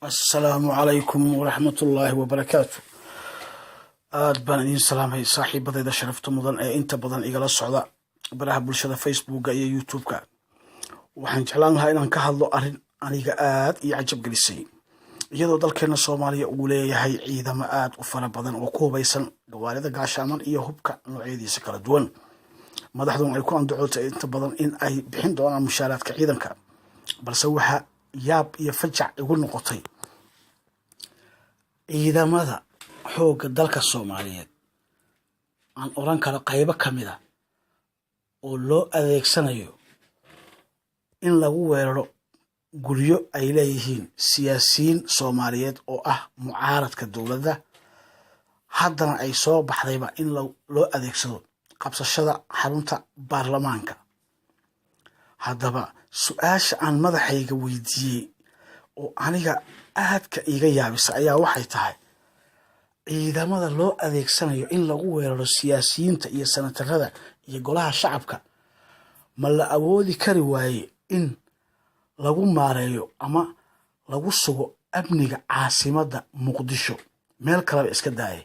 Assalaamu calaykum waraxmatullaahi wabarakaatu. Aad baan idiin salaamay, saaxiibadayda sharafta mudan ee inta badan igala socda baraha bulshada, Facebooka iyo YouTube-ka. Waxaan jeclaan lahaa inaan ka hadlo arrin aniga aad iyo cajab gelisay. Iyadoo dalkeena Soomaaliya uu leeyahay ciidamo aad u fara badan oo ku hubaysan gawaarida gaashaaman iyo hubka noocyadiisa kala duwan, madaxdun ay ku andacootay inta badan in ay bixin doonaan mushaaraadka ciidanka, balse waxaa yaab iyo fajac igu noqotay ciidamada xoogga dalka Soomaaliyeed, aan oran karo qaybo ka mid a, oo loo adeegsanayo in lagu weeraro guryo ay leeyihiin siyaasiyiin Soomaaliyeed oo ah mucaaradka dowladda. Haddana ay soo baxdayba in loo adeegsado qabsashada xarunta baarlamaanka. Haddaba su-aasha aan madaxayga weydiiyey oo aniga aadka iiga yaabisa ayaa waxay tahay: ciidamada loo adeegsanayo in lagu weeraro siyaasiyiinta iyo sanatarada iyo golaha shacabka, ma la awoodi kari waaye in lagu maareeyo ama lagu sugo amniga caasimadda Muqdisho? Meel kaleba iska daaya.